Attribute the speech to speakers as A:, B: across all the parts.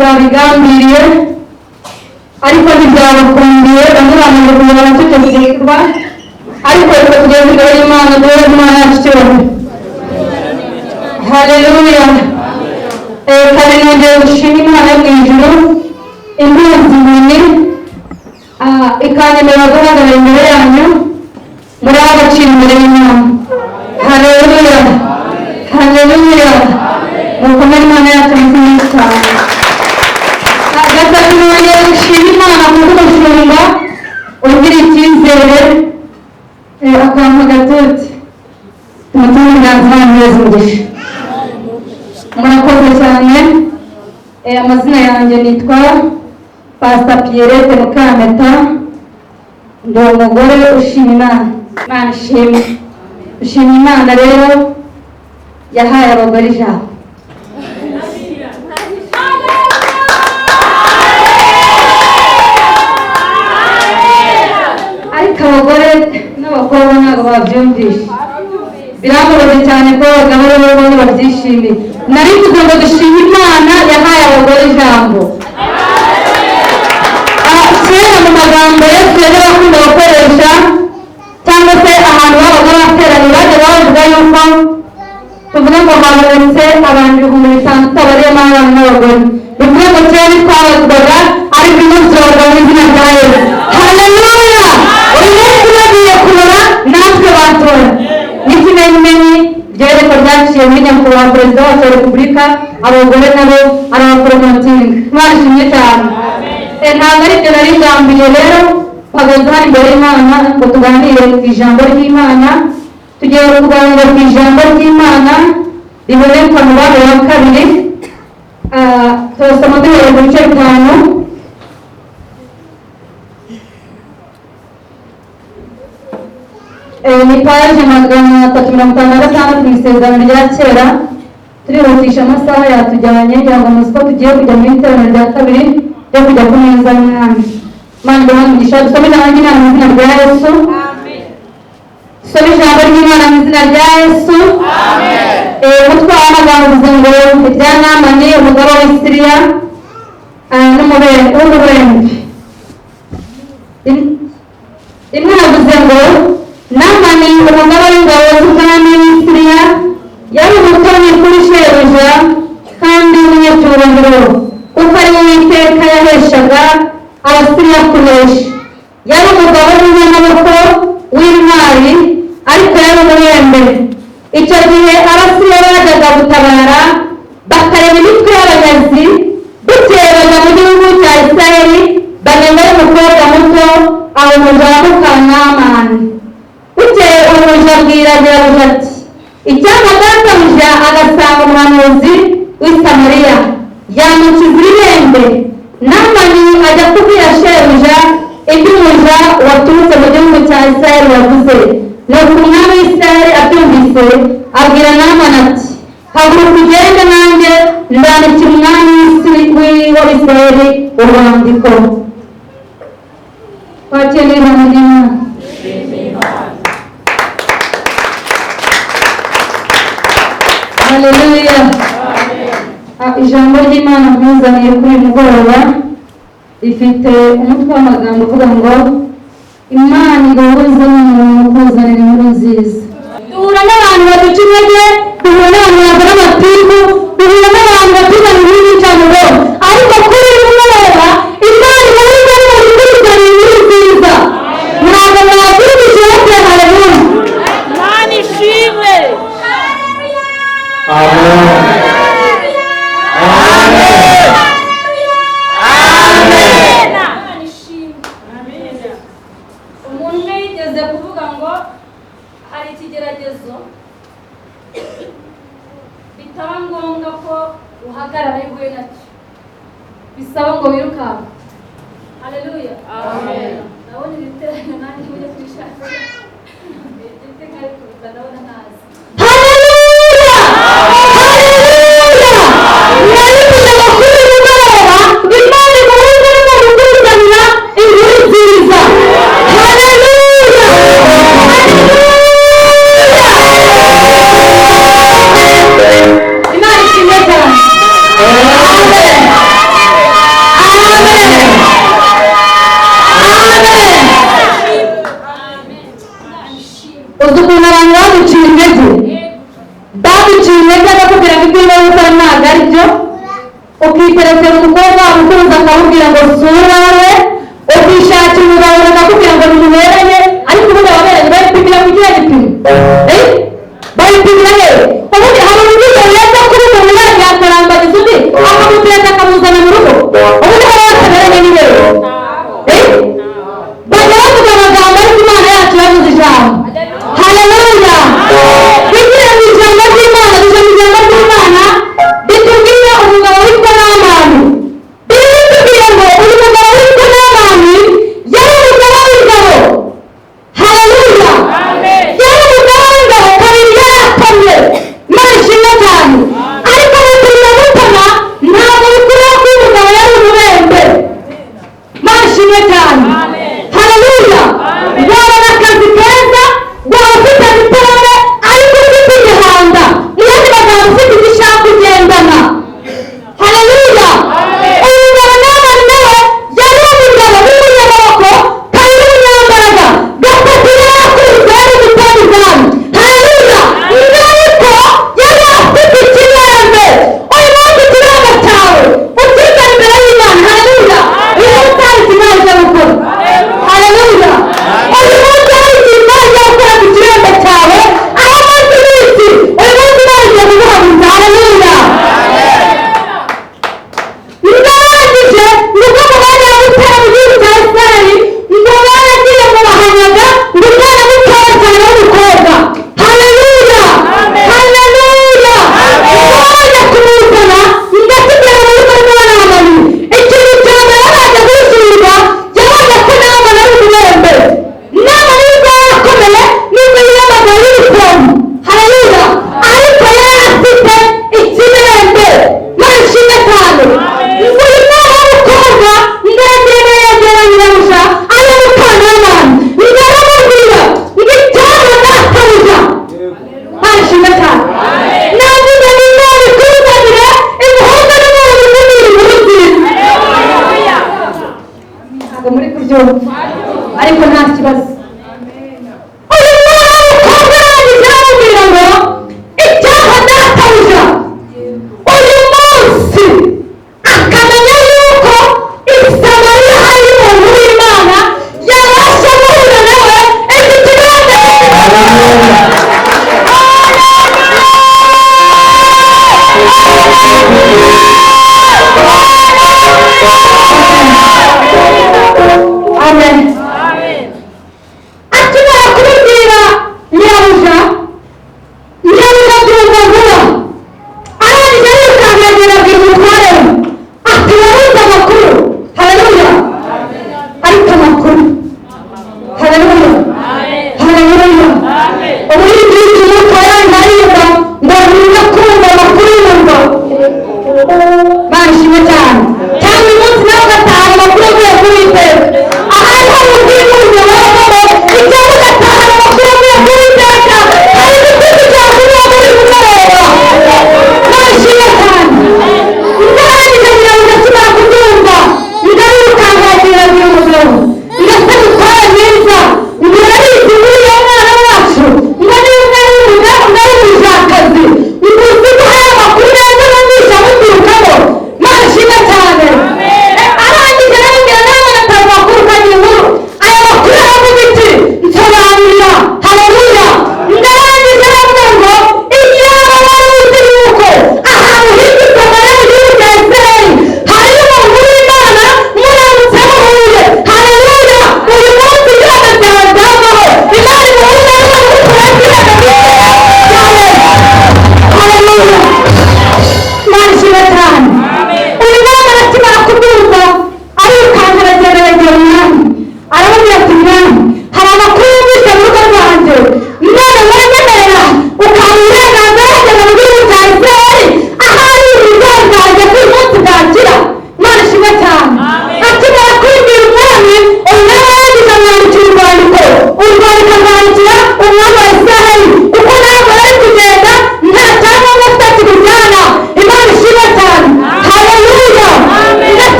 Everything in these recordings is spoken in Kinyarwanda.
A: Babigambiriye ariko ntibyabakundiye, bamwe bamaze kugera bacecekirwa, ariko reka tugeze imbere y'Imana duhere Imana yacu icyubahiro. Haleluya. Kandi nongeye gushima Imana yo mu ijuru impunzi inkoni ikanyemerera guhagarara imbere yanyu muri agaciro imbere y'Imana. Haleluya, haleluya. Mukomere Imana yacu amashyi cyane. Gatatu, nongeye gushima Imana kubw'umushumba ugira icyizere akampa agatuti. Tumutume ibiganza neza umugisha. Murakoze cyane. Amazina yanjye nitwa Pastor Pierrette Mukampeta, ndi umugore ushima Imana. Imana ishimwe. Ushima Imana rero yahaye abagore ijambo. Ariko abagore n'abakobwa ntabwo babyumvishe, birambabaje cyane ko abagabo aribo bonyine babyishimiye. Nari mvuze ngo dushime Imana yahaye abagore ijambo. Kera mu magambo Yesu yajyaga akunda gukoresha, cyangwa se ahantu babaga bateraniye bajyaga bavuga yuko tuvuge ngo habonetse abantu 5000 tutabariyemo abana n'abagore. Bivuze ngo kera ntitwabazwaga, ariko uyu munsi turabarwa mu izina rya Yesu. Haleluya. Uyu munsi bagiye kurora natwe batora. N'ikimenyimenyi ryerekwa ryaciye muri nyakubahwa perezida wacu wa repubulika, abagore nabo arabaporomotinga. Imana ishimwe cyane. Ntabwo ari ibyo nari ngambiriye rero, mpagaze hano imbere y'Imana ngo tuganire ku ijambo ry'Imana. Tugiye kuganira ku ijambo ry'Imana riboneka mu Bami wa kabiri. Turasoma duhereye ku bice 5. Ni paje 356 mu isezerano rya kera. Turihutisha amasaha yatujyanye kugira ngo muzi ko tugiye kujya mu iteraniro rya kabiri ryo kujya ku meza y'Umwami. Imana ibahe umugisha. Dusome ijambo ry'Imana mu izina rya Yesu. Dusome ijambo ry'Imana mu izina rya Yesu. Umutwe w'amagambo uvuze ngo ibya Namani umugabo w'i Siriya n'umubembe. Rimwe navuze ngo Namani umugaba w'ingabo z'umwami w'i Siriya yari umutoni kuri shebuja kandi w'umunyacyubahiro, kuko ari we Uwiteka yaheshaga Abasiriya kunesha. Yari umugabo w'umunyamaboko w'intwari, ariko yari umubembe. Icyo gihe Abasiriya bajyaga gutabara bakareba imitwe y'abanyazi, bukeye bajya mu gihugu cya Isirayeli banengayo umukobwa muto aho umuja wa muka Namani. Bukeye umuja abwira nyirabuja ati icyampa databuja agasanga umuhanuzi w'i Samariya yamukiza ibibembe. Namani ajya kubwira shebuja ibyo umuja waturutse mu gihugu cya Isirayeli yavuze. Nuko umwami w'Isirayeli abyumvise abwira Namani ati haguruka ugende, nanjye ndandikira umwami w'Isirayeli urwandiko. Twakiriye ijambo ry'Imana. Haleluya. Ijambo ry'Imana nkuzaniye kuri uyu mugoroba rifite umutwe w'amagambo uvuga ngo Imana iguhuze n'umuntu ukuzanira inkuru nziza. Duhura n'abantu baduca intege, duhura n'abantu bazana amatiku, duhura n'abantu batuzana inkuru y'incamugongo, ariko kuri uyu mugoroba Imana iguhuze n'umuntu ukuzanira inkuru nziza. Ntabwo mwabyumvise bose. Haleluya.
B: Imana ishimwe.
A: Umuntu umwe yigeze kuvuga ngo hari ikigeragezo bitaba ngombwa ko uhagarara iyo uhuye nacyo, bisaba ngo wirukanke. Haleluya. Ndabona iri teraniro nanjye mujye kurishakira igiti nkarikubita, ndabona ntazi. Haleluya, haleluya. Nari mvuze ngo kuri uyu mugoroba Imana iguhuze n'umuntu ukuzanira inkuru nziza. Haleluya, haleluya. Imana ishimwe cyane. Amen. Ugateretera umukobwa umukunzi, akamubwira ngo si uwawe, ukishakira umugabo bakakubwira ngo nimuberanye. Ariko ubundi ababeranye babipimira ku kihe gipimo? Eh? Babipimira he? Ubundi hari uburyo yeza kuba umuntu yagiye akarambagiza undi, akamutereta, akamuzana mu rugo? Ubundi hari bataberanye ni hehe? Eh? Bajya bavuga amagambo, ariko Imana yacu yavuze ijambo. Haleluya! Bigira mu ijambo ry'Imana, duca mu ijambo ry'Imana ritubwira umugabo witwa Namani. Bibiri itubwira ngo uyu mugabo witwa Namani yari umugabo w'ingabo. Haleluya! Yari umugabo w'ingabo, kabiri yaratamye. Imana ishimwe cyane. Ariko mu kurinda gutana nta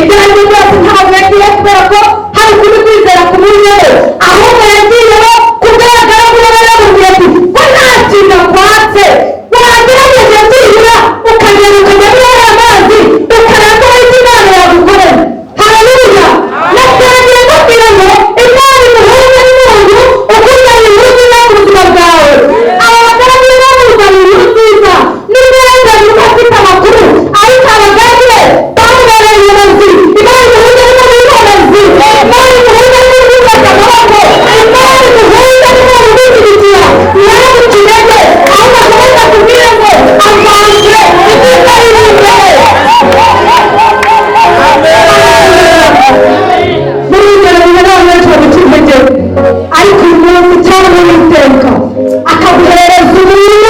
A: Ibyo ari byo byose, ntabwo yagiye kubera ko hari ukuri kwizera kumuriyeho, ahubwo yagiyeho kubw'abagaragu be. Baramubwira ati: "Ko nta kintu akwatse, wagerageje byibura ukagenda ukajya muri ariya mazi, ukareba icyo Imana yagukorera." Haleluya! Natangiye kubwira ngo Imana imuhuze n'umuntu ukuzanira inkuru nziza ku buzima bwawe. Aba bagaragu be bamuzaniye inkuru nziza, nubwo yazanye afite amakuru, ariko abagaragu be bamubereye umuyobozi. Imana imuhuze n'umuntu w'umuyobozi, Imana imuhuze n'umuntu ufata amaboko, Imana imuhuze n'umuntu ugushyigikira, ntaguce intege, ahubwo akomeza akubwire ngo avanze ibyiza biri imbere. Muri urugero rumwe n'abantu benshi baguca intege, ariko uyu munsi cyangwa Uwiteka akaguhereza umuntu.